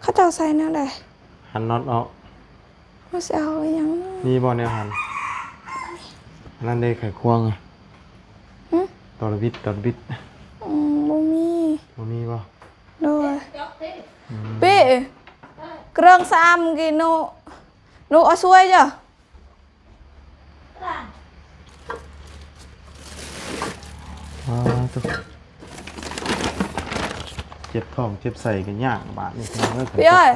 ເຂົາເຈົ້າໃສ່ແນວໃດ? ຫັນນັອດອອກ. ເຮົາຊິເອົາອີ່ຫຍັງເນາະ? ມີບໍ່ແນວຫັນ? ອັນນັ້ນເດ້ ໄຂຄວງ. ຫຶ? ຕອນບິດ ຕອນບິດ. ອືມ ບໍ່ມີ. ບໍ່ມີບໍ່? ໂດຍ. ອືມ ປີ້ ເຄື່ອງສາມກີໂນ ໜູເອົາຊ່ວຍເດີ້. ອ້າ ໂທ້ ເຈັບທ້ອງເຈັບໄສ້ກໍຍາກບາດນີ້ ພີ່ນ້ອງເອີຍ. ພີ່ເອີຍ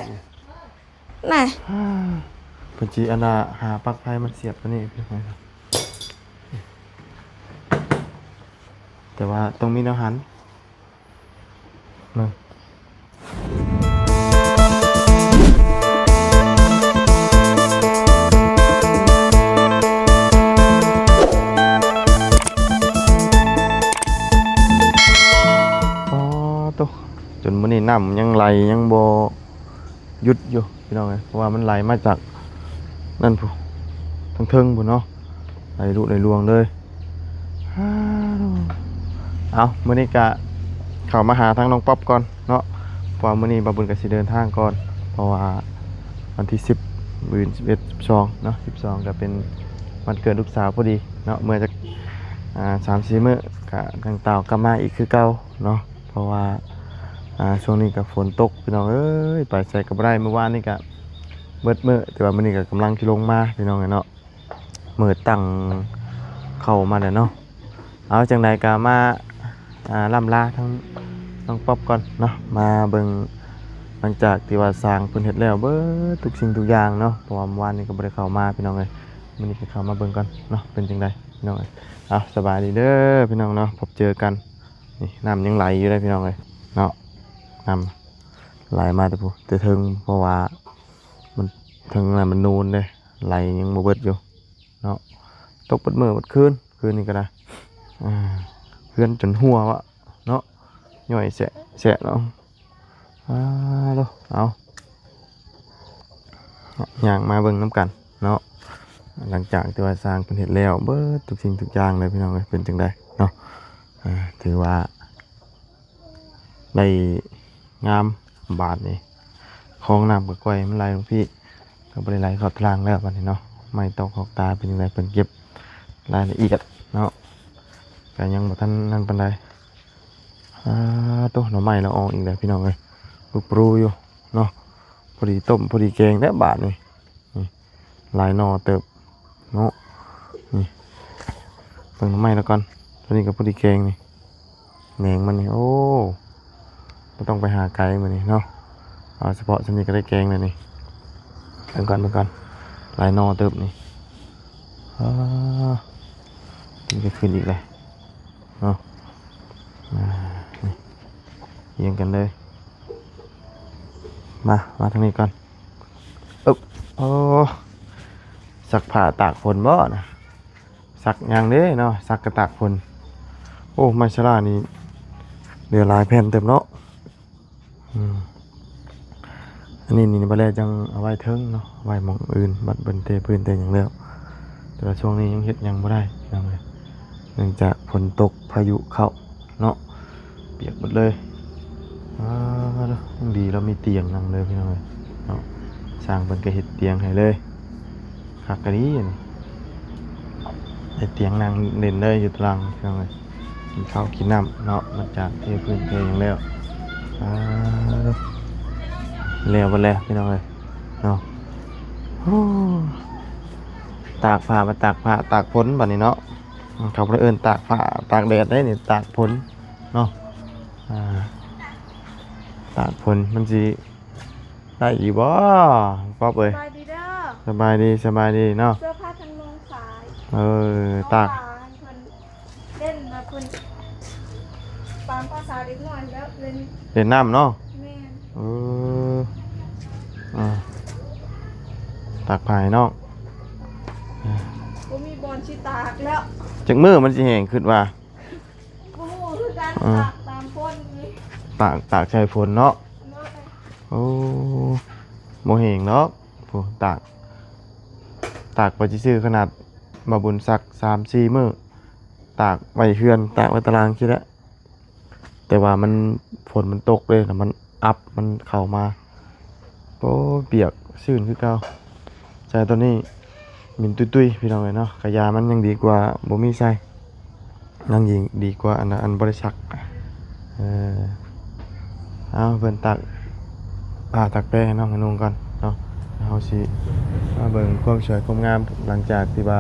ນະ ເພິ່ນຊິອັນນ່າຫາປລັກໄຟມາສຽບຕົວນີ້ ພີ່ນ້ອງເອີຍ. ແຕ່ວ່າຕ້ອງມີແນວຫັນ. ເບິ່ງ ອໍ ໂຕ ຈົນມື້ນີ້ນ້ຳຍັງໄຫຼ ຍັງບໍ່ຢຸດຢູ່ ພີ່ນ້ອງເອີຍ ເພາະວ່າມັນໄຫຼມາຈາກນັ້ນພຸ້ນ ທາງເທິງພຸ້ນເນາະ. ໄຫຼລຸໄຫຼລວງເລີຍ. ເອົາ ມື້ນີ້ກະເຂົ້າມາຫາທາງນ້ອງປັອບກ່ອນເນາະ ເພາະວ່າມື້ນີ້ບ່າວບຸນກະຊິເດີນທາງກ່ອນ ເພາະວ່າວັນທີສິບ ມື້ອື່ນສິບເອັດ ສິບສອງເນາະ ສິບສອງກະເປັນວັນເກີດລູກສາວພໍດີເນາະ. ເມື່ອຈັກ ອ່າ ສາມສີ່ມື້ກະຍັງຕ່າວກັບມາອີກຄືເກົ່າເນາະ ເພາະວ່າ ອ່າ ຊ່ວງນີ້ກະຝົນຕົກ ພີ່ນ້ອງເອີຍ ໄປໃສກະບໍ່ໄດ້. ມື້ວານນີ້ກະເບິດມື້ ແຕ່ວ່າມື້ນີ້ກະກຳລັງຊິລົງມາ ພີ່ນ້ອງເອີຍເນາະ. ມື້ຕັ້ງເຂົ້າມາແລ້ວເນາະ. ເອົາ ຈັ່ງໃດກະມາ ອ່າ ລ່ຳລາທາງນ້ອງປັອບກ່ອນເນາະ ມາເບິ່ງ ຫຼັງຈາກທີ່ວ່າຊ່າງເພິ່ນເຮັດແລ້ວເບິດທຸກສິ່ງທຸກຢ່າງເນາະ ເພາະວ່າມື້ວານນີ້ກໍບໍ່ໄດ້ເຂົ້າມາ ພີ່ນ້ອງເອີຍ. ມື້ນີ້ກໍເຂົ້າມາເບິ່ງກ່ອນເນາະ ເປັນຈັ່ງໃດ ພີ່ນ້ອງເອີຍ. ເອົາ ສະບາຍດີເດີ ພີ່ນ້ອງເນາະ ພົບເຈີກັນ. ນີ້ ນ້ຳຍັງໄຫຼຢູ່ເດ້ ພີ່ນ້ອງເອີຍເນາະ ນ້ຳໄຫຼມາແຕ່ພຸ້ນ ແຕ່ເທິງ ເພາະວ່າມັນ ເທິງນັ້ນມັນນູນເດ້ ໄຫຼຍັງບໍ່ເບິດຢູ່ເນາະ. ຕົກເບິດມື້ເບິດຄືນ ຄືນນີ້ກໍໄດ້ ອ່າ ເຮືອນຈົນຮົ່ວວະເນາະ ຍ້ອຍແຊະໆເນາະ. ອ່າ ໂທ້ ເອົາ ຍ່າງມາເບິ່ງນຳກັນເນາະ ຫຼັງຈາກທີ່ວ່າຊ່າງເພິ່ນເຮັດແລ້ວເບິດທຸກສິ່ງທຸກຢ່າງເລີຍ ພີ່ນ້ອງເອີຍ ເປັນຈັ່ງໃດເນາະ. ອ່າ ຖືວ່າ ໄດ້ງາມບາດນີ້ ຄອງນ້ຳກໍກ່ອຍມັນໄຫຼລົງພີ້ ກໍບໍ່ໄດ້ໄຫຼເຂົ້າຕະລ່າງແລ້ວບາດນີ້ເນາະ. ໄມ້ຕອກຄອກຕາເປັນຈັ່ງໃດ ເພິ່ນເກັບລາຍລະອຽດເນາະ ກໍຍັງບໍ່ທັນນັ້ນປານໃດ. ອ່າ ໂຕ ໜໍ່ໄມ້ລະອອງອີກແລ້ວ ພີ່ນ້ອງເອີຍ ປຸກປຣູຢູ່ເນາະ ພໍດີຕົ້ມພໍດີແກງແລ້ວບາດນີ້. ນີ້ ຫຼາຍໜໍ່ເຕີບເນາະ. ນີ້ ເບິ່ງໜໍ່ໄມ້ລະກ່ອນ ໂຕນີ້ກໍພໍດີແກງນີ້ ແໜງມັນນີ້ ໂອ້ ບໍ່ຕ້ອງໄປຫາໄກມື້ນີ້ເນາະ ເອົາສະເພາະຊ່ຳນີ້ກໍໄດ້ແກງແລ້ວນີ້. ເບິ່ງກ່ອນ ເບິ່ງກ່ອນ ຫຼາຍໜໍ່ເຕີບນີ້. ອ່າ ກິນໄປຄືນອີກແລ້ວເນາະ. ອ່າ ນີ້ ຮຽງກັນເລີຍ ມາ ມາທາງນີ້ກ່ອນ. ອຶບ ໂອ້ ຊັກຜ້າຕາກຝົນບໍ່ນະ? ຊັກຫຍັງເດ້ເນາະ ຊັກກະຕາກຝົນ. ໂອ້ ໄມ້ຊະລານີ້ເຫຼືອຫຼາຍແຜ່ນເຕີບເນາະ. ອືມ ອັນນີ້ນີ້ ບັດແລ້ວຈັ່ງເອົາໄວ້ເທິງເນາະ ໄວ້ໝ່ອງອື່ນ ບັດເພິ່ນເທພື້ນເທຫຍັງແລ້ວ. ແຕ່ວ່າຊ່ວງນີ້ຍັງເຮັດຫຍັງບໍ່ໄດ້ ພີ່ນ້ອງເອີຍ ເນື່ອງຈາກຝົນຕົກ ພາຍຸເຂົ້າເນາະ ປຽກເບິດເລີຍ. ອ່າ ຍັງດີລາວມີຕຽງນັ່ງເລີຍ ພີ່ນ້ອງເອີຍເນາະ. ຊ່າງເພິ່ນກໍເຮັດຕຽງໃຫ້ເລີຍ ຄັກກະດີ ໄດ້ຕຽງນັ່ງຫຼິ້ນເລີຍຢູ່ຕາລ່າງ ພີ່ນ້ອງເອີຍ. ກິນເຂົ້າກິນນ້ຳເນາະ ຫຼັງຈາກເທພື້ນເທຫຍັງແລ້ວ. ອ່າ ແລ້ວເບິດແລ້ວ ພີ່ນ້ອງເອີຍເນາະ. ໂອ້ ຕາກຜ້າ ມາຕາກຜ້າຕາກຝົນບາດນີ້ເນາະ. ເຂົາບໍ່ໄດ້ເອີ້ນຕາກຜ້າຕາກແດດເດ້ນີ້ ຕາກຝົນເນາະ. ອ່າ ຕາກຝົນມັນຊິໄດ້ຢູ່ບໍ່ ປອບເອີຍ? ສະບາຍດີເດີ. ສະບາຍດີ ສະບາຍດີເນາະ. ເສື້ອຜ້າທັງນຸ່ງຂາຍ. ເອີ ຕາກ ເພາະວ່າເພິ່ນ ເຫຼັ້ນແລ້ວເພິ່ນ ຕາມພາສາເດັກນ້ອຍແລ້ວ ເຫຼັ້ນ ເຫຼັ້ນນ້ຳເນາະ. ແມ່ນ. ເອີ ອ່າ ຕາກຜ້າໃຫ້ນ້ອງ. ອ່າ ບໍ່ມີບ່ອນຊິຕາກແລ້ວ. ຈັກມື້ມັນຊິແຫ້ງ ຄິດວ່າ? ບໍ່ຮູ້ຄືກັນ. ອ່າ ຕາກຕາມຝົນນີ້ ຕາກ ຕາກໃສ່ຝົນເນາະ. ໂດຍ. ໂອ້ ບໍ່ແຫ້ງດອກ ໂອ້ ຕາກ ຕາກໄປຊື່ໆ ຂະໜາດບ່າວບຸນຊັກສາມສີ່ມື້ ຕາກໄວ້ເຮືອນ ຕາກໄວ້ຕາລ່າງຊີ້ແຫຼະ. ແຕ່ວ່າມັນ ຝົນມັນຕົກເດ້ ແລ້ວມັນອັບ ມັນເຂົ້າມາ ໂອ້ ປຽກຊື້ນຄືເກົ່າ. ໃສ່ຕອນນີ້ເໝັນຕຸ້ຍໆ ພີ່ນ້ອງເອີຍເນາະ. ກະຢາມັນຍັງດີກວ່າບໍ່ມີໃສ່ ຍັງດີກວ່າອັນ ອັນບໍ່ໄດ້ຊັກ. ເອີ ເອົາ ເພິ່ນຕັກຜ້າຕັກແພໃຫ້ນ້ອງໃຫ້ນຸ່ງກ່ອນເນາະ. ເຮົາຊິມາເບິ່ງຄວາມສວຍຄວາມງາມ ຫຼັງຈາກທີ່ວ່າ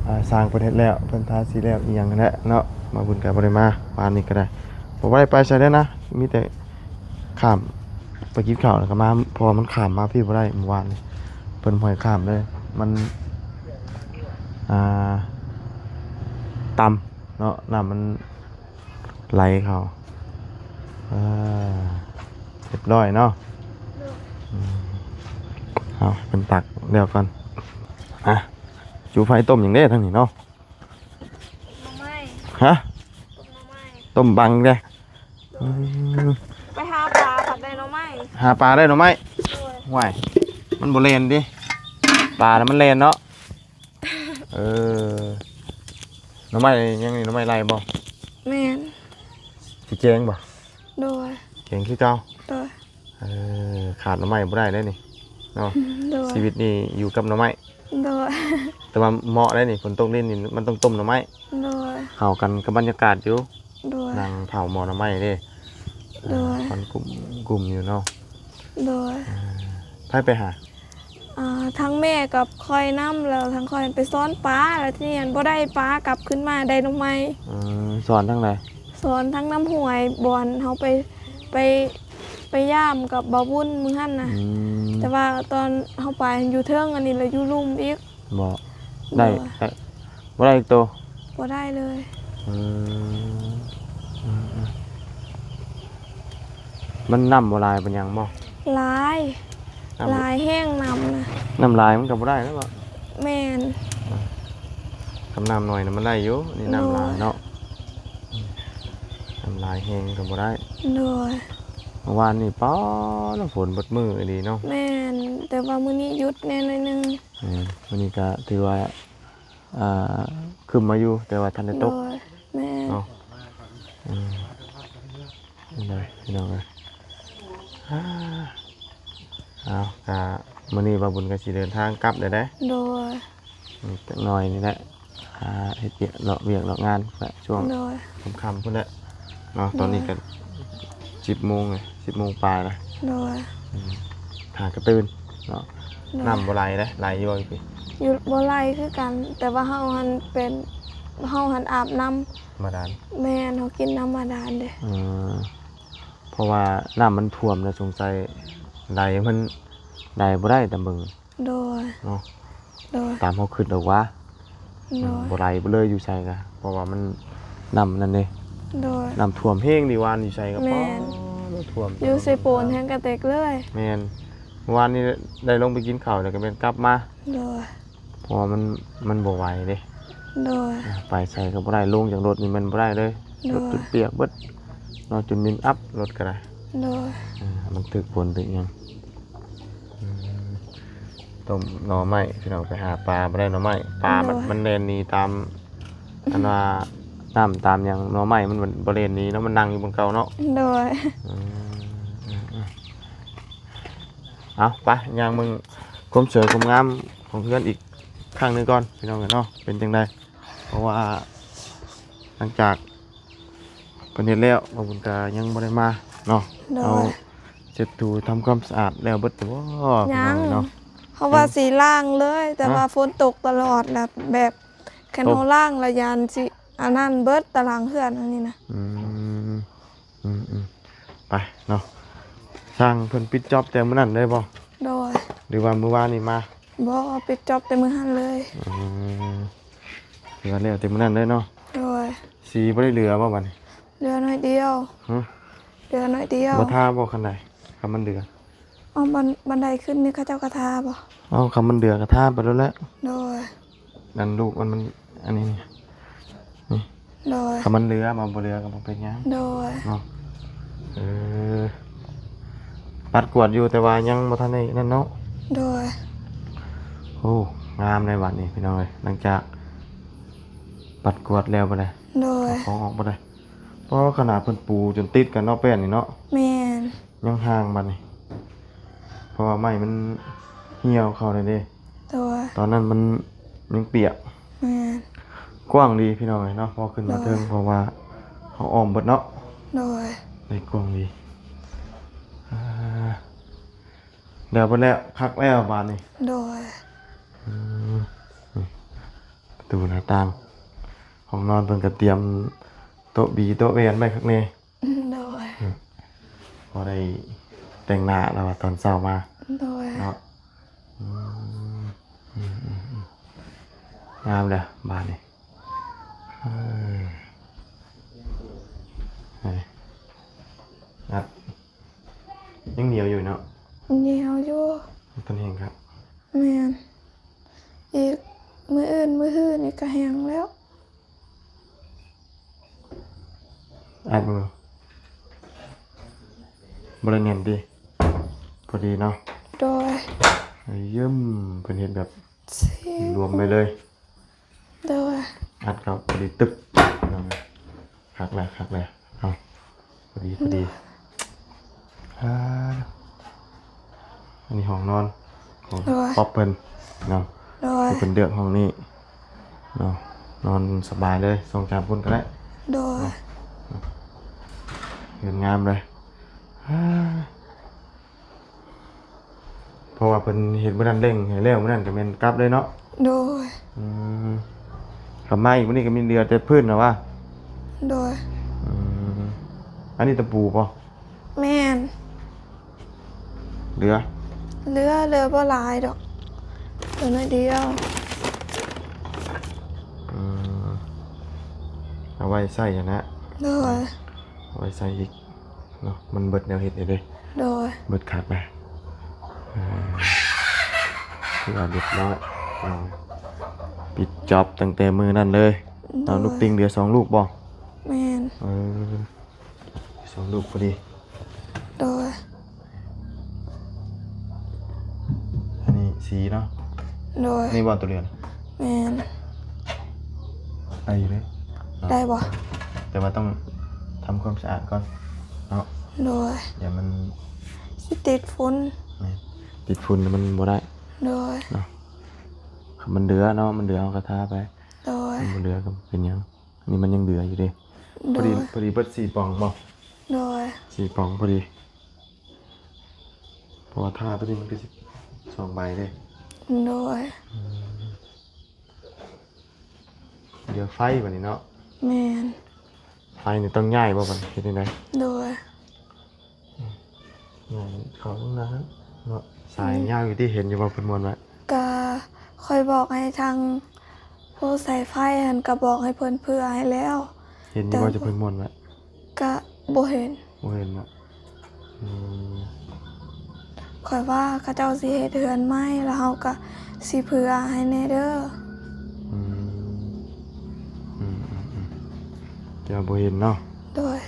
ອ່າ ຊ່າງເພິ່ນເຮັດແລ້ວ ເພິ່ນທາສີແລ້ວອີ່ຫຍັງຫັ້ນແຫຼະເນາະ. ມາບຸນກະບໍ່ໄດ້ມາ ວານນີ້ກະໄດ້ ບໍ່ໄດ້ໄປໃສເລີຍນະ ມີແຕ່ຂ້າມໄປກິນເຂົ້າ ແລ້ວກະມາ ເພາະວ່າມັນຂ້າມມາພີ້ບໍ່ໄດ້. ມື້ວານນີ້ເພິ່ນບໍ່ໃຫ້ຂ້າມເລີຍ ມັນ ອ່າ ຕ່ຳເນາະ ນ້ຳມັນ ໄຫຼເຂົ້າ. ເອີ ຮຽບຮ້ອຍເນາະ. ອືມ ເອົາ ເພິ່ນຕັກແລ້ວກ່ອນ. ອ່ະ ຈູ່ໄຟຕົ້ມຫຍັງເດ້ທາງນີ້ເນາະ? ຕົ້ມໜໍ່ໄມ້. ຮະ? ຕົ້ມໜໍ່ໄມ້. ຕົ້ມບັງເດ້. ອືມ ໄປຫາປາພັດໄດ້ໜໍ່ໄມ້. ຫາປາໄດ້ໜໍ່ໄມ້. ໂດຍ. ຫ້ວຍ ມັນບໍ່ແລ່ນຕິ? ປານະມັນແລ່ນເນາະ. ເອີ ໜໍ່ໄມ້ຍັງນີ້ ໜໍ່ໄມ້ໄລ່ບໍ່? ແມ່ນ. ຊິແກງບໍ່? ໂດຍ. ແກງຄືເກົ່າ? ໂດຍ. ເອີ ຂາດໜໍ່ໄມ້ບໍ່ໄດ້ເດ້ນີ້ເນາະ. ໂດຍ. ຊີວິດນີ້ຢູ່ກັບໜໍ່ໄມ້. ໂດຍ. ແຕ່ວ່າເໝາະໄດ໋ນີ້ ຝົນຕົກດິນນີ້ ມັນຕ້ອງຕົ້ມໜໍ່ໄມ້. ໂດຍ. ເຂົ້າກັນກັບບັນຍາກາດຢູ່. ໂດຍ. ນັ່ງເຜົາໝໍ້ໜໍ່ໄມ້ເດ້. ໂດຍ. ຄວັນກຸ້ມໆຢູ່ເນາະ. ໂດຍ. ເອີ ໃຜໄປຫາ? ອ່າ ທັງແມ່ກັບຂ້ອຍນຳ ແລ້ວທັງຂ້ອຍໄປຊ້ອນປາ ແລ້ວທີນີ້ຫັ້ນບໍ່ໄດ້ປາ ກັບຄືນມາໄດ້ໜໍ່ໄມ້. ອືມ ຊ້ອນທາງໃດ? ຊ້ອນທາງນ້ຳຫ້ວຍ ບ່ອນເຮົາໄປ ໄປ ໄປຢາມກັບບ່າວບຸນມື້ຫັ້ນນະ. ອືມ ແຕ່ວ່າຕອນເຮົາໄປຫັ້ນຢູ່ເທິງ ອັນນີ້ລະຢູ່ລຸ່ມອີກ. ບໍ່ ໄດ້ ໂດຍ ໄດ້ ບໍ່ໄດ້ອີກໂຕ? ບໍ່ໄດ້ເລີຍ. ອືມ ອືມໆ ມັນນ້ຳບໍ່ຫຼາຍປານຫຍັງບໍ່? ຫຼາຍ ນ້ຳ ຫຼາຍແຮງນ້ຳນະ. ນ້ຳຫຼາຍມັນກະບໍ່ໄດ້ແລ້ວບໍ່? ແມ່ນ. ຄັນນ້ຳໜ້ອຍນະມັນໄດ້ຢູ່ ອັນນີ້ນ້ຳຫຼາຍເນາະ. ໂດຍ. ນ້ຳຫຼາຍແຮງກະບໍ່ໄດ້. ໂດຍ. ມື້ວານນີ້ ປາ ຝົນເບິດມື້ອີ່ຫຼີເນາະ. ແມ່ນ ແຕ່ວ່າມື້ນີ້ຢຸດແດ່ໜ້ອຍໜຶ່ງ. ແມ່ນ ມື້ນີ້ກະຖືວ່າ ອ່າ ຄຶ້ມມາຢູ່ ແຕ່ວ່າທັນໄດ້ຕົກ. ໂດຍ. ແມ່ນ. ເນາະ. ອືມ ນີ້ເດີພີ່ນ້ອງເອີຍ. ເອົາ ກະມື້ນີ້ບ່າວບຸນກະຊິເດີນທາງກັບແລ້ວເດ້. ໂດຍ. ອືມ ຈັກໜ້ອຍນີ້ແຫຼະ ຫາເຮັດວຽກ ເລາະວຽກເລາະງານແຫຼະ ຊ່ວງ ໂດຍ ຄ່ຳໆພຸ້ນແຫຼະເນາະ. ໂດຍ. ຕອນນີ້ກະສິບໂມງເລີຍ ສິບໂມງປາຍລະ. ໂດຍ. ອືມ ຫາກະຕື່ນເນາະ. ໂດຍ. ນ້ຳບໍ່ໄຫຼເດ້ ໄຫຼຢູ່ບໍ່ຢູ່ພີ້? ຢູ່ ບໍ່ໄຫຼຄືກັນ ແຕ່ວ່າເຮົາຫັ້ນເປັນ ເຮົາຫັ້ນອາບນ້ຳບາດານ. ແມ່ນ ເຮົາກິນນ້ຳບາດານເດ້. ເອີ ເພາະວ່ານ້ຳມັນຖ້ວມແລ້ວ ສົງໄສໄຫຼ ມັນໄຫຼບໍ່ໄດ້ຕາມເບິ່ງ. ໂດຍ. ເນາະ. ໂດຍ. ຕາມເຮົາຄິດດອກວ່າ ໂດຍ ອືມ ບໍ່ໄຫຼໄປເລີຍຢູ່ໃສກະ ເພາະວ່າມັນ ນ້ຳນັ້ນເດ້. ໂດຍ. ນ້ຳຖ້ວມແຮງເດ້ ວານຢູ່ໃສກະ ແມ່ນ ປາ ນ້ຳຖ້ວມ ຢູ່ເຊໂປນແຮງກະແຕກເລີຍ. ແມ່ນ. ວານນີ້ໄດ້ລົງໄປກິນເຂົ້າແລ້ວກະແມ່ນກັບມາ. ໂດຍ. ເພາະວ່າມັນ ມັນບໍ່ໄຫວເດ້. ໂດຍ. ອາ ໄປໃສກະບໍ່ໄດ້ ລົງຈາກລົດນີ້ແມ່ນບໍ່ໄດ້ເລີຍ. ໂດຍ. ລົດຈົນປຽກເບິດເນາະ ຈົນເໝັນອັບລົດກະໄດ້. ໂດຍ. ເອີ ມັນຖືກຝົນຖືກຫຍັງ. ອືມ ຕົ້ມໜໍ່ໄມ້ພີ່ນ້ອງ ໄປຫາປາບໍ່ໄດ້ໜໍ່ໄມ້ ປາມັນ ໂດຍ ມັນແລ່ນໜີຕາມ ອັນວ່າ ນ້ຳຕາມຫຍັງ ໜໍ່ໄມ້ມັນບໍ່ແລ່ນໜີເນາະ ມັນນັ່ງຢູ່ບ່ອນເກົ່າເນາະ. ໂດຍ. ອືມ ເອົາ ໄປ ຍ່າງເບິ່ງຄວາມສວຍຄວາມງາມຂອງເຮືອນອີກຄັ້ງໜຶ່ງກ່ອນພີ່ນ້ອງເອີຍເນາະ ເປັນຈັ່ງໃດ ເພາະວ່າຫຼັງຈາກ ເພິ່ນເຮັດແລ້ວ ບ່າວບຸນກະຍັງບໍ່ໄດ້ມາເນາະ. ໂດຍ. ເຮົາເຊັດຖູທຳຄວາມສະອາດແລ້ວເບິດແລ້ວບໍ່? ຍັງ ເນາະ ເພາະວ່າ ອືມ ຊິລ້າງເລີຍ ແຕ່ວ່າ ຮະ? ຝົນຕົກຕະຫຼອດ ແລ້ວແບບ ຄັນ ຕົກ ເຮົາລ້າງລະຢ້ານຊິອັນນັ້ນເບິດຕາລາງເຮືອນອັນນີ້ນະ. ອືມ ອືມໆ ໄປເນາະ. ຊ່າງເພິ່ນປິດຈອບແຕ່ມື້ນັ້ນເລີຍບໍ່? ໂດຍ. ຫຼືວ່າມື້ວານນີ້ມາ? ບໍ່ ປິດຈອບແຕ່ມື້ຫັ້ນເລີຍ. ອືມ ຖືວ່າແລ້ວແຕ່ມື້ນັ້ນເລີຍເນາະ. ໂດຍ. ສີບໍ່ໄດ້ເຫຼືອບໍ່ບາດນີ້? ເຫຼືອໜ້ອຍດຽວ. ຮະ? ເຫຼືອໜ້ອຍດຽວ. ບໍ່ທາບໍ່ຄັນໃດ ຄັນມັນເຫຼືອ? ເອົາ ບັນ ບັນໄດຂຶ້ນນີ້ເຂົາເຈົ້າກະທາບໍ່? ເອົາ ຄັນມັນເຫຼືອກະທາໄປໂລດແຫຼະ. ໂດຍ. ອັນລູກມັນ ມັນອັນນີ້ນີ້ ນີ້. ໂດຍ. ຄັນມັນເຫຼືອ ມັນບໍ່ເຫຼືອກະບໍ່ເປັນຫຍັງ. ໂດຍ. ເນາະ. ເອີ ປັດກວາດຢູ່ ແຕ່ວ່າຍັງບໍ່ທັນໄດ້ນັ້ນເນາະ. ໂດຍ. ໂອ້ ງາມໃດບາດນີ້ພີ່ນ້ອງເອີຍ ຫຼັງຈາກປັດກວາດແລ້ວບາດນີ້. ໂດຍ. ເອົາຂອງອອກບາດນີ້. ເພາະຂະໜາດເພິ່ນປູຈົນຕິດກັນເນາະ ແປ້ນນີ້ເນາະ. ແມ່ນ. ຍັງຫ່າງບາດນີ້. ເພາະວ່າໄມ້ມັນຫ່ຽວເຂົ້າແລ້ວເດ້. ໂດຍ. ຕອນນັ້ນມັນຍັງປຽກ. ແມ່ນ. ກວ້າງດີພີ່ນ້ອງເອີຍເນາະ ພໍຂຶ້ນມາເທິງ ໂດຍ ເພາະວ່າເຮົາອ້ອມເບິດເນາະ. ໂດຍ. ໄດ້ກວ້າງດີ. ອ່າ ແລ້ວເບິດແລ້ວ ຄັກແລ້ວບາດນີ້. ໂດຍ. ອືມ ນີ້ປະຕູໜ້າຕ່າງ ຫ້ອງນອນເພິ່ນກໍຕຽມໂຕະບີໂຕະແວ່ນໄວ້ຄັກແນ່. ໂດຍ. ອືມ ພໍໄດ້ແຕ່ງໜ້າແລ້ວວ່າຕອນເຊົ້າມາ. ໂດຍ. ເນາະ. ອືມ ອືມ ອືມ ອືມ ງາມແລ້ວບາດນີ້. ເອີ ອັດ ຍັງໜຽວຢູ່ເນາະ? ໜຽວຢູ່. ມັນຕ້ອງແຫ້ງຄັກ. ແມ່ນ. ອີກມື້ອື່ນ ມື້ຮືນີ້ກໍແຫ້ງແລ້ວ. ອັດເບິ່ງດູ. ບໍ່ໄດ້ແໜ້ນຕິ? ພໍດີເນາະ. ໂດຍ. ເອີ ຢ້ຳ ເພິ່ນເຮັດແບບລວມໄປເລີຍ. ໂດຍ. ອັດເຂົ້າພໍດີຕຶບ. ຄັກແລ້ວ ຄັກແລ້ວ. ເອົາ ພໍດີ ພໍດີ. ໂດຍ. ອ່າ ອັນນີ້ຫ້ອງນອນຂອງ ໂດຍ ປັອບເພິ່ນເນາະ. ໂດຍ. ເພິ່ນເລືອກຫ້ອງນີ້ເນາະ ນອນສະບາຍເລີຍ ສອງສາມຄົນກໍໄດ້. ໂດຍ. ເນາະ ເຮືອນງາມເລີຍ. ອ່າ ເພາະວ່າເພິ່ນເຮັດມື້ນັ້ນເລັ່ງໃຫ້ແລ້ວ ມື້ນັ້ນກໍແມ່ນກັບເລີຍເນາະ. ໂດຍ. ອືມ ກັບມາອີກມື້ນີ້ກໍມີເຫຼືອແຕ່ພື້ນນະວ່າ. ໂດຍ. ອືມ ອັນນີ້ຕະປູບໍ່? ແມ່ນ. ເຫຼືອ ເຫຼືອ ເຫຼືອບໍ່ຫຼາຍດອກ ເຫຼືອໜ້ອຍດຽວ. ອືມ ເອົາໄວ້ໃຊ້ຫັ້ນນະ. ໂດຍ. ເອົາໄວ້ໃຊ້ອີກ. ເນາະ ມັນເບິດແນວເຮັດແລ້ວເດ້. ໂດຍ. ເບິດຄັກແລ້ວ. ເອີ ຖືວ່າຮຽບຮ້ອຍ. ເອົາ ປິດຈອບຕັ້ງແຕ່ມື້ນັ້ນເລີຍ. ໂດຍ. ເອົາລູກຕິ່ງເຫຼືອສອງລູກບໍ່? ແມ່ນ. ເອີ ສອງລູກພໍດີ. ໂດຍ. ອັນນີ້ສີ່ເນາະ. ໂດຍ. ນີ້ບໍ່ຕົວເຫຼືອນ? ແມ່ນ. ໄດ້ຢູ່ເດ້ເນາະ. ໄດ້ບໍ່? ແຕ່ວ່າຕ້ອງທຳຄວາມສະອາດກ່ອນເນາະ. ໂດຍ. ຢ່າມັນຊິຕິດຝຸ່ນ. ແມ່ນ. ຕິດຝຸ່ນແລ້ວມັນບໍ່ໄດ້. ໂດຍ. ເນາະ. ຄັນມັນເຫຼືອເນາະ ມັນເຫຼືອເຮົາກໍທາໄປ. ໂດຍ. ມັນບໍ່ເຫຼືອກໍບໍ່ເປັນຫຍັງ. ອັນນີ້ມັນຍັງເຫຼືອຢູ່ເດ້. ໂດຍ. ພໍດີ ພໍດີເບິດສີ່ປ່ອງບໍ່? ໂດຍ. ສີ່ປ່ອງພໍດີ. ເພາະວ່າທາຕົວນີ້ມັນກໍຊິສອງໃບເດ້. ໂດຍ. ອືມ ເຫຼືອໄຟບາດນີ້ເນາະ. ແມ່ນ. ໄຟນີ້ຕ້ອງຍ້າຍບໍ່ບາດນີ້ ເຮັດຈັ່ງໃດ? ໂດຍ. ອືມ ຍ້າຍເຂົ້າຫ້ອງນ້ຳເນາະ. ສາຍ ອືມ ຍາວຢູ່ຕິ ເຫັນຢູ່ບໍ່ເພິ່ນມ້ວນໄວ້? ກະຂ້ອຍບອກໃຫ້ທາງຜູ້ສາຍໄຟຫັ້ນ ກະບອກໃຫ້ເພິ່ນເຜື່ອໃຫ້ແລ້ວ. ເຫັນຢູ່ບໍ່ ແຕ່ວ່າ ຈະເພິ່ນມ້ວນໄວ້? ກະບໍ່ເຫັນ. ບໍ່ເຫັນເນາະ. ອືມ ຂ້ອຍວ່າເຂົາເຈົ້າຊິເຮັດເຮືອນໃໝ່ ແລ້ວເຮົາກະຊິເຜື່ອໃຫ້ແດ່ເດີ. ອືມ ອືມ ອືມ ອືມ ແຕ່ວ່າບໍ່ເຫັນເນາະ. ໂດຍ.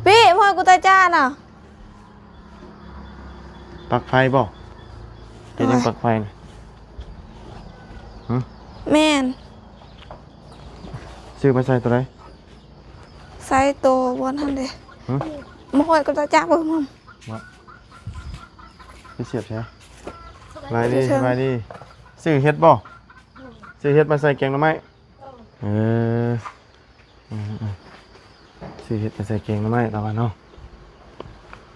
ປີ້ ມາເອົາກຸຕາຈານນະ. ປັກໄຟບໍ່? ເປັນຫຍັງ ໂດຍ ປັກໄຟນະ? ຫຶ? ແມ່ນ. ຊື້ມາໃສ່ໂຕໃດ? ໃສ່ໂຕບ່ອນຫັ້ນເດ້. ຫຶ? ມາຮອດກໍຕາຈັກເບິ່ງມັນ. ວ່າ ໄປສຽບໃສ? ສະບາຍດີ ສະບາຍດີ. ຊື້ເຫັດບໍ່? ຊື້ເຫັດມາໃສ່ແກງໜໍ່ໄມ້. ເອີ ອືມໆ ຊື້ເຫັດມາໃສ່ແກງໜໍ່ໄມ້ລາວວ່າເນາະ.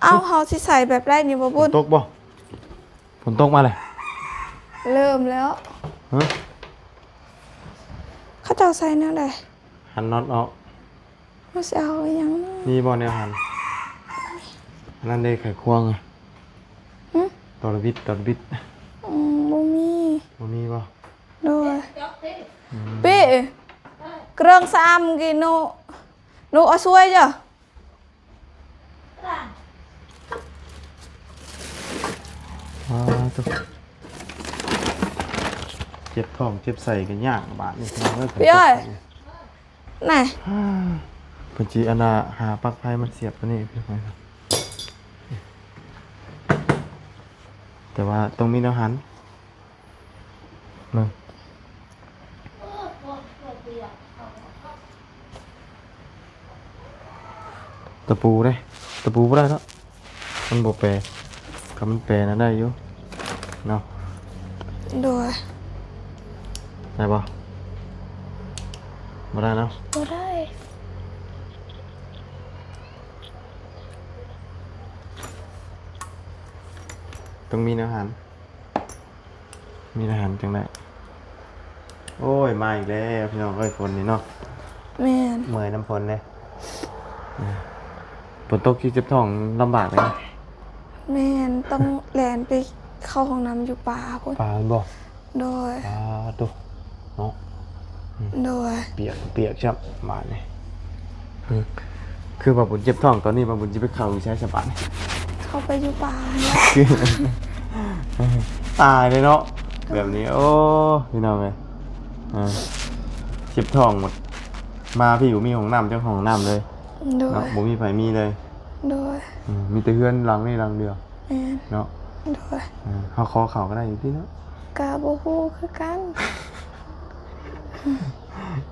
ເອົ້າ ເຮົາຊິໃສ່ແບບໃດນີ້ບໍ່ບຸນ? ຝົນຕົກບໍ່? ຝົນຕົກມາແລ້ວ. ເລີ່ມແລ້ວ. ຫຶ? ເຂົາເຈົ້າໃສ່ແນວໃດ? ຫັນນັອດອອກ. ເຮົາຊິເອົາອີ່ຫຍັງ? ມີບໍ່ແນວຫັນ? ອັນນັ້ນເດ້ ໄຂຄວງ. ຫຶ? ຕອລະບິດ ຕອລະບິດ. ອືມ ບໍ່ມີ. ບໍ່ມີບໍ່? ໂດຍ. ອືມ ປີ້ ເຄື່ອງສາມກິໂລ ໜູເອົາຊ່ວຍເຈົ້າ. ອ້າ ໂທ້ ເຈັບທ້ອງເຈັບໄສ້ກໍຍາກບາດນີ້ ພີ່ເອີຍ. ນະ ເພິ່ນຊິອັນນ່າ ຫາປັກໄຟມາສຽບຕົວນີ້ ແຕ່ວ່າຕ້ອງມີແນວຫັນ. ເບິ່ງ ຕະປູເດ້ ຕະປູບໍ່ໄດ້ເນາະ ມັນບໍ່ແປ. ມັນແປນະໄດ້ຢູ່ເນາະ. ໂດຍ. ໄດ້ບໍ່? ບໍ່ໄດ້ເນາະ. ບໍ່ໄດ້. ຕ້ອງມີແນວຫັນ. ມີແນວຫັນຈັ່ງໃດ. ໂອ້ຍ ມາອີກແລ້ວພີ່ນ້ອງເອີຍ ຝົນນີ້ເນາະ. ແມ່ນ. ເມື່ອຍນຳຝົນເດ້. ຝົນຕົກຊິເຈັບທ້ອງລຳບາກເດ້. ແມ່ນ. ຕ້ອງແລ່ນໄປເຂົ້າຫ້ອງນ້ຳຢູ່ປ່າພຸ້ນ. ປ່າແມ່ນບໍ່? ໂດຍ. ປາໂທ້ ເນາະ. ໂດຍ. ປຽກ ປຽກຊ້ຳບາດນີ້. ອື ຄືວ່າບຸນເຈັບທ້ອງຕອນນີ້ ວ່າບຸນຊິໄປເຂົ້າຢູ່ໃສສະບາດນີ້? ເຂົ້າໄປຢູ່ປ່າຫັ້ນແຫຼະ. ຕາຍເລີຍເນາະ ແບບນີ້. ໂອ້ ພີ່ນ້ອງເອີຍ ເຈັບທ້ອງໝົດ ມາພີ້ບໍ່ມີຫ້ອງນ້ຳຈັກຫ້ອງນ້ຳເລີຍ. ໂດຍ. ເນາະ ບໍ່ມີໃຜມີເລີຍ. ໂດຍ. ອື ມີແຕ່ເຮືອນຫຼັງນີ້ຫຼັງດຽວ. ແມ່ນ. ເນາະ. ໂດຍ. ເຮົາຂໍເຂົ້າກໍໄດ້ຢູ່ຕິເນາະ. ກະບໍ່ຮູ້ຄືກັນ.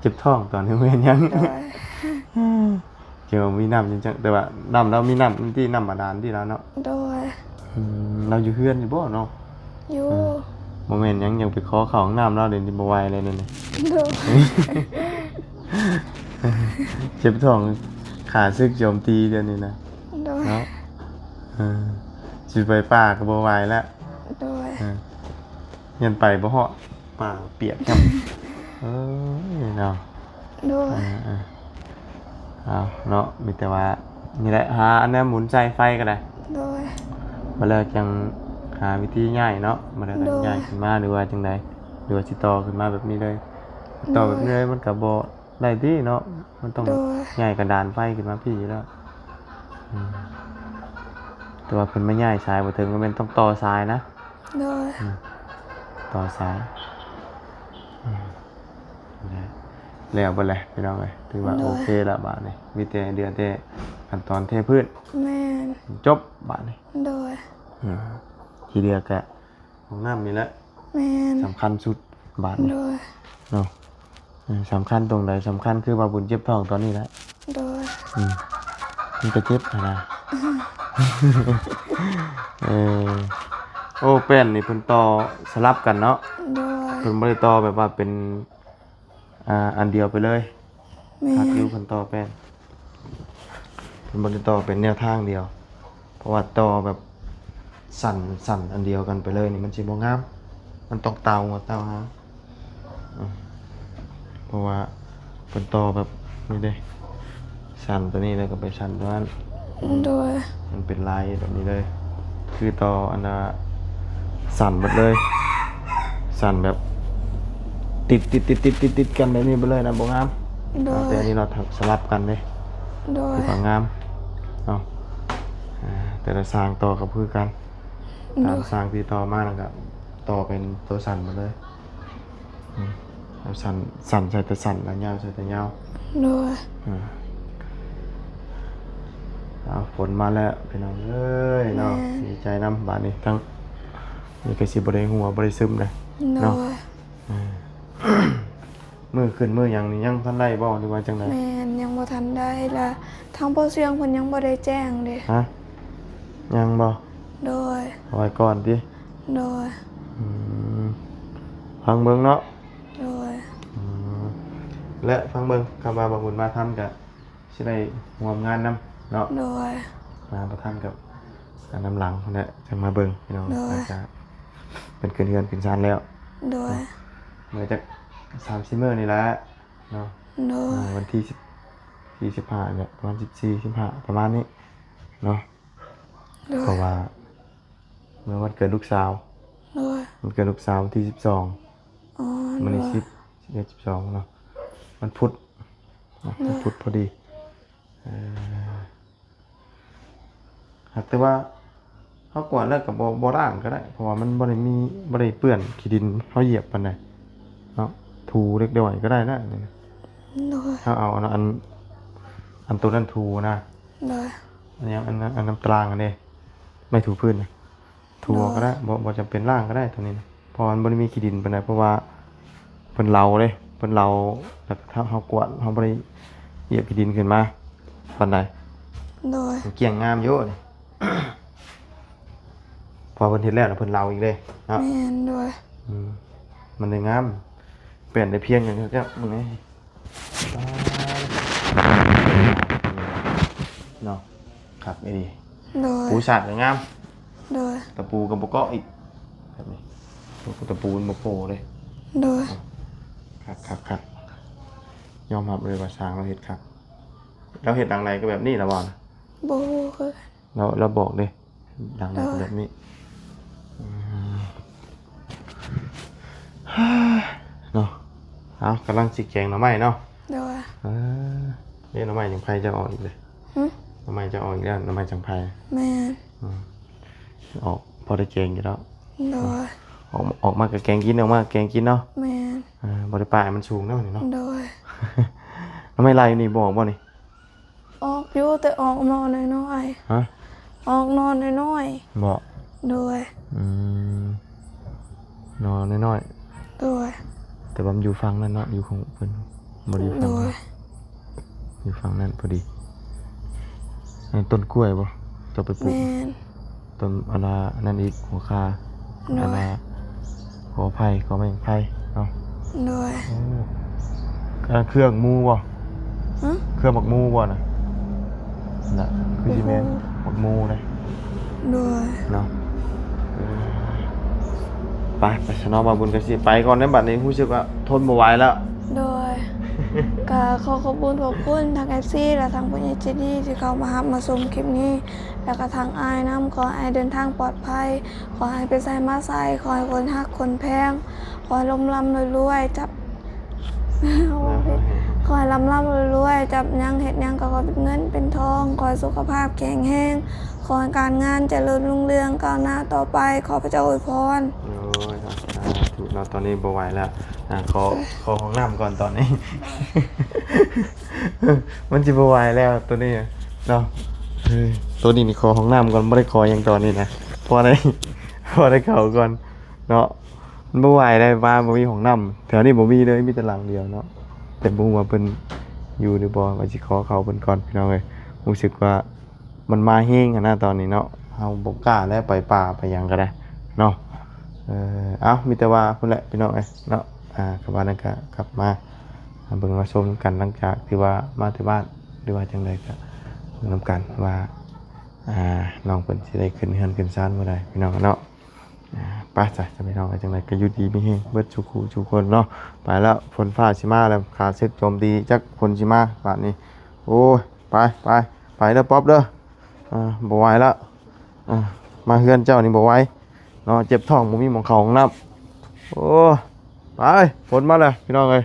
ເຈັບທ້ອງຕອນນີ້ແມ່ນຫຍັງ? ໂດຍ. ເຈົ້າມີນ້ຳຈັ່ງ ແຕ່ວ່ານ້ຳລາວມີນ້ຳທີ່ນ້ຳບາດານທີ່ລາວເນາະ. ໂດຍ. ອືມ ລາວຢູ່ເຮືອນຢູ່ບໍ່ເນາະ? ຢູ່. ອືມ ບໍ່ແມ່ນຫຍັງ ຍັງໄປຂໍເຂົ້າຫ້ອງນ້ຳລາວເດນີ້ ບໍ່ໄຫວແລ້ວເດນີ້. ໂດຍ. ເຈັບທ້ອງ ຂ້າສຶກໂຈມຕີດຽວນີ້ນະ. ໂດຍ. ເນາະ ເອີ ຊິໄປປ່າກໍບໍ່ໄຫວແລ້ວ. ໂດຍ. ເອີ ຍັນໄປບໍ່ຮອດ ປາກປຽກຊ້ຳ. ເອີຍເນາະ. ໂດຍ. ເອີ ເອີ ເອົາເນາະ ມີແຕ່ວ່ານີ້ແຫຼະ ຫາອັນແນວໝູນໃສ່ໄຟກໍໄດ້. ໂດຍ. ມາແລ້ວຈັ່ງຫາວິທີຍ້າຍເນາະ ມາແລ້ວກໍ ໂດຍ ຍ້າຍຂຶ້ນມາ ຫຼືວ່າຈັ່ງໃດ ຫຼືວ່າຊິຕໍ່ຂຶ້ນມາແບບນີ້ເລີຍ. ຕໍ່ແບບນີ້ເລີຍ ໂດຍ ມັນກໍບໍ່ໄດ້ຕິເນາະ ມັນຕ້ອງ ໂດຍ ຍ້າຍກະດານໄຟຂຶ້ນມາພີ້ຢູ່ແລ້ວ. ອືມ ແຕ່ວ່າເພິ່ນມາຍ້າຍສາຍບໍ່ເຖິງ ກໍແມ່ນຕ້ອງຕໍ່ສາຍນະ. ໂດຍ. ອືມ ຕໍ່ສາຍ. ອືມ ແລ້ວເບິດແຫຼະພີ່ນ້ອງເອີຍ ຖືວ່າ ໂດຍ ໂອເຄແລ້ວບາດນີ້ ມີແຕ່ເຫຼືອແຕ່ຂັ້ນຕອນເທພື້ນ. ແມ່ນ. ຈົບບາດນີ້. ໂດຍ. ອືມ ທີ່ເຫຼືອກະຫ້ອງນ້ຳນີ້ແຫຼະ. ແມ່ນ. ສຳຄັນສຸດບາດນີ້. ໂດຍ. ເນາະ ເອີ ສຳຄັນຕົງໃດ? ສຳຄັນຄືວ່າບຸນເຈັບທ້ອງຕອນນີ້ແຫຼະ. ໂດຍ. ອືມ ມັນກໍເຈັບຫັ້ນນະ. ເອີ ໂອ້ ແປ້ນນີ້ເພິ່ນຕໍ່ສະຫຼັບກັນເນາະ. ໂດຍ. ເພິ່ນບໍ່ໄດ້ຕໍ່ແບບວ່າເປັນ ອ່າ ອັນດຽວໄປເລີຍ. ແມ່ນ. ຄັກຢູ່ ເພິ່ນຕໍ່ແປ້ນ ເພິ່ນບໍ່ໄດ້ຕໍ່ເປັນແນວທາງດຽວ ເພາະວ່າຕໍ່ແບບ ສັ້ນ ສັ້ນອັນດຽວກັນໄປເລີຍນີ້ ມັນຊິບໍ່ງາມ ມັນຕ້ອງເຕົ່າຫົວເຕົ່າຫາງ. ອືມ ເພາະວ່າເພິ່ນຕໍ່ແບບນີ້ເດ້ ສັ້ນຕົວນີ້ແລ້ວກໍໄປສັ້ນຕົວນັ້ນ. ໂດຍ. ມັນເປັນລາຍແບບນີ້ເລີຍ ຄືຕໍ່ອັນນ່າ ສັ່ນເບິດເລີຍ ສັ່ນແບບຕິດໆໆໆໆກັນແບບນີ້ເບິດເລີຍນະ ບໍ່ງາມ. ໂດຍ. ແຕ່ອັນນີ້ເນາະ ສະຫຼັບກັນເດ້. ໂດຍ. ຄືວ່າງາມເນາະ. ອ່າ ແຕ່ລະຊ່າງຕໍ່ກໍຄືກັນ ໂດຍ. ຕາມຊ່າງທີ່ຕໍ່ມານັ້ນກໍຕໍ່ເປັນໂຕສັ້ນໝົດເລີຍ. ອືມ ເອົາສັ້ນ ສັ້ນໃສ່ແຕ່ສັ້ນ ລະຍາວໃສ່ແຕ່ຍາວ. ໂດຍ. ອືມ ເອົາ ຝົນມາແລ້ວພີ່ນ້ອງເອີຍເນາະ. ແມ່ນ. ດີໃຈນຳບາດນີ້ ທັງນີ້ກໍຊິບໍ່ໄດ້ຫົວບໍ່ໄດ້ຊຶມເດ້. ໂດຍ. ເນາະ. ອືມ ມື້ຂຶ້ນມື້ຫຍັງນີ້ຍັງທັນໄດ້ບໍ່ ຫຼືວ່າຈັ່ງໃດ? ແມ່ນ ຍັງບໍ່ທັນໄດ້ ລະທາງພໍ່ຊ່ຽງເພິ່ນຍັງບໍ່ໄດ້ແຈ້ງເດ້. ຮະ? ຍັງບໍ່? ໂດຍ. ເອົາໄວ້ກ່ອນຕິ? ໂດຍ. ອືມ ຟັງເບິ່ງເນາະ. ໂດຍ. ອືມ ແລະ ຟັງເບິ່ງ ຄຳວ່າບໍ່ບຸນມາທັນກະຊິໄດ້ຮ່ວມງານນຳເນາະ. ໂດຍ. ມາບໍ່ທັນກັບ ອັນນຳຫຼັງພຸ້ນແຫຼະ ຈັ່ງມາເບິ່ງພີ່ນ້ອງ. ໂດຍ. ອາດຈະເພິ່ນຂຶ້ນເຮືອນຂຶ້ນຊານແລ້ວ. ໂດຍ. ເນາະ ເມື່ອຈັກສາມສີ່ມື້ນີ້ແຫຼະເນາະ. ໂດຍ. ເອີ ວັນທີສິບ ສີ່ສິບຫ້ານີ້ແຫຼະ ປະມານສິບສີ່ ສິບຫ້າ ປະມານນີ້ເນາະ. ໂດຍ. ເພາະວ່າເມື່ອວັນເກີດລູກສາວ. ໂດຍ. ວັນເກີດລູກສາວວັນທີສິບສອງ. ອໍ ມື້ນີ້ ໂດຍ ສິບ ສິບເອັດ ສິບສອງເນາະ ວັນພຸດເນາະ. ໂດຍ. ວັນພຸດພໍດີ. ເອີ ຫາກແຕ່ວ່າເຮົາກວາດແລ້ວກໍບໍ່ ບໍ່ລ້າງກໍໄດ້ ເພາະວ່າມັນບໍ່ໄດ້ມີ ບໍ່ໄດ້ເປື້ອນຂີ້ດິນເຮົາຢຽບປານໃດເນາະ. ຖູເລັກນ້ອຍກໍໄດ້ນະ. ໂດຍ. ເຮົາເອົາອັນ ອັນ ອັນໂຕນັ້ນຖູນະ. ໂດຍ. ອັນຫຍັງ ອັນ ອັນນ້ຳຕະລາງຫັ້ນເດ້ ໄມ້ຖູພື້ນນະ. ຖູເອົາກໍໄດ້. ໂດຍ. ບໍ່ ບໍ່ຈຳເປັນລ້າງກໍໄດ້ໂຕນີ້ນະ ເພາະວ່າມັນບໍ່ໄດ້ມີຂີ້ດິນປານໃດ ເພາະວ່າເພິ່ນເລົາເດ້ ເພິ່ນເລົາ ແລ້ວກໍຖ້າເຮົາກວາດ ເຮົາບໍ່ໄດ້ຢຽບຂີ້ດິນຂຶ້ນມາປານໃດ. ໂດຍ. ມັນກ້ຽງງາມຢູ່ນີ້. ພໍເພິ່ນເຮັດແລ້ວລະເພິ່ນເລົາອີກເດ້ເນາະ. ແມ່ນ ໂດຍ. ອືມ ມັນໄດ້ງາມ ແປ້ນໄດ້ພຽງກັນຄັກແລ້ວມື້ນີ້ເນາະ. ຄັກອີ່ຫຼີ. ໂດຍ. ປູສາດກໍງາມ. ໂດຍ. ຕະປູກໍບໍ່ເກາະອີກ ແບບນີ້ ຕະປູມັນບໍ່ໂປ້ເດ້. ໂດຍ. ຄັກໆໆ ຍອມຮັບເລີຍວ່າຊ່າງລາວເຮັດຄັກ. ລາວເຮັດຫຼັງໃດກໍແບບນີ້ລະບໍ່ນະ? ບໍ່ຮູ້ຄືກັນ. ລາວ ລາວບອກເດ້ ຫຼັງໃດກໍແບບນີ້. ໂດຍ. ອືມ ເນາະ. ເອົາ ກຳລັງຊິແກງໜໍ່ໄມ້ເນາະ. ໂດຍ. ເອີ ເດ້ ໜໍ່ໄມ້ຈັ່ງໄພຈະອອກອີກເດ້. ຫຶ? ໜໍ່ໄມ້ຈະອອກອີກແລ້ວ ໜໍ່ໄມ້ຈັ່ງໄພ. ແມ່ນ. ອືມ ອອກພໍໄດ້ແກງຢູ່ແລ້ວ. ໂດຍ. ອອກ ອອກມາກໍແກງກິນ ອອກມາກໍແກງກິນເນາະ. ແມ່ນ. ເອີ ບໍ່ໄດ້ປາໃຫ້ມັນສູງເນາະນີ້ເນາະ. ໂດຍ. ໜໍ່ໄມ້ລາຍຢູ່ນີ້ບໍ່ອອກບໍ່ນີ້? ອອກຢູ່ ແຕ່ອອກໜໍ່ນ້ອຍໆ. ຮະ? ອອກໜໍ່ນ້ອຍໆ. ບໍ່? ໂດຍ. ອືມ ໜໍ່ນ້ອຍໆ. ໂດຍ. ແຕ່ວ່າມັນຢູ່ຝັ່ງນັ້ນເນາະ ຢູ່ຂອງເພິ່ນ ບໍ່ໄດ້ຢູ່ຝັ່ງ ໂດຍ ເຮົາ ຢູ່ຝັ່ງນັ້ນພໍດີ. ອັນນັ້ນຕົ້ນກ້ວຍບໍ່ ເຈົ້າໄປປູກ? ແມ່ນ. ຕົ້ນອັນນ່າ ອັນນັ້ນອີກ ຫົວຂ່າ. ໂດຍ. ອັນນ່າ ຂໍໄຜ່ ຂໍໄມ້ໄຜ່ເນາະ. ໂດຍ. ໂອ້ ອັນນັ້ນເຄືອງໝູບໍ່? ຫຶ? ເຄືອງໝາກໝູບໍ່ນະ? ນະ ຄືຊິແມ່ນ ໂອ້ໂຫ ໝາກໝູນະ. ໂດຍ. ເນາະ. ເອີ ໄປ ໄປຊະເນາະ ບ່າວບຸນກໍຊິໄປກ່ອນເດ້ ບັດນີ້ຮູ້ສຶກວ່າ ທົນບໍ່ໄຫວແລ້ວ. ໂດຍ. ກໍຂໍຂອບຄຸນຂອບຄຸນທາງເອັຟຊີ ແລະ ທາງຜູ້ໃຫຍ່ໃຈດີທີ່ເຂົ້າມາຮັບມາຊົມຄລິບນີ້ ແລະ ກໍທາງອ້າຍນຳ. ຂໍໃຫ້ເດີນທາງປອດໄພ ຂໍໃຫ້ໄປໃສມາໃສ ຂໍໃຫ້ຄົນຮັກຄົນແພງ ຂໍໃຫ້ລ່ຳໆລວຍໆ ຈັບ ຂໍໃຫ້ລ່ຳໆລວຍໆ ຈັບຫຍັງເຮັດຫຍັງກໍຂໍເປັນເງິນເປັນທອງ ຂໍໃຫ້ສຸຂະພາບແຂງແຮງ ຂໍໃຫ້ການງານຈະເລີນຮຸ່ງເຮືອງກ້າວໜ້າຕໍ່ໄປ ຂໍພະເຈົ້າອວຍພອນ. ໂອ້ຍ ສາທຸເນາະ. ຕອນນີ້ບໍ່ໄຫວແລ້ວ ອ່າ ຂໍ ຂໍຫ້ອງນ້ຳກ່ອນຕອນນີ້ ມັນຊິບໍ່ໄຫວແລ້ວໂຕນີ້ເນາະ. ເອີ ໂຕນີ້ນີ້ຂໍຫ້ອງນ້ຳກ່ອນ ບໍ່ໄດ້ຂໍຫຍັງຕອນນີ້ນະ ພໍໄດ້ ພໍໄດ້ເຂົ້າກ່ອນເນາະ. ມັນບໍ່ໄຫວໄດ໋ ວ່າບໍ່ມີຫ້ອງນ້ຳ ແຖວນີ້ບໍ່ມີເລີຍ ມີແຕ່ຫຼັງດຽວເນາະ. ແຕ່ບໍ່ຮູ້ວ່າເພິ່ນຢູ່ຫຼືບໍ່ ວ່າຊິຂໍເຂົ້າເພິ່ນກ່ອນ ພີ່ນ້ອງເອີຍ. ຮູ້ສຶກວ່າ ມັນມາແຮງຫັ້ນນະຕອນນີ້ເນາະ ເຮົາບໍ່ກ້າແລ້ວ ໄປປ່າໄປຫຍັງກໍໄດ້ເນາະ. ເອີ ເອົ້າ ມີແຕ່ວ່າພຸ້ນແຫຼະພີ່ນ້ອງເອີຍເນາະ. ອ່າ ກໍວ່ານັ້ນກໍກັບມາ ມາເບິ່ງມາຊົມນຳກັນ ຫຼັງຈາກທີ່ວ່າມາແຕ່ບ້ານ ຫຼືວ່າຈັ່ງໃດກໍເບິ່ງນຳກັນວ່າ ອ່າ ນ້ອງເພິ່ນຊິໄດ້ຂຶ້ນເຮືອນຂຶ້ນຊານມື້ໃດ ພີ່ນ້ອງເນາະ. ອ່າ ໄປຊະ ພີ່ນ້ອງເອີຍ ຈັ່ງໃດກໍຢູ່ດີມີແຮງເບິດສູ່ຄູ່ສູ່ຄົນເນາະ. ໄປແລ້ວ ຝົນຟ້າຊິມາແລ້ວ ຂ້າສຶກໂຈມຕີ ຈັກຝົນຊິມາບາດນີ້. ໂອ້ຍ ໄປ ໄປ ໄປເດີປັອບເດີ. ອ່າ ບໍ່ໄຫວແລ້ວ ອ່າ ມາເຮືອນເຈົ້ານີ້ບໍ່ໄຫວເນາະ ເຈັບທ້ອງ ບໍ່ມີໝ່ອງເຂົ້າຫ້ອງນ້ຳ. ໂອ້ ໄປ ຝົນມາແລ້ວ ພີ່ນ້ອງເອີຍ.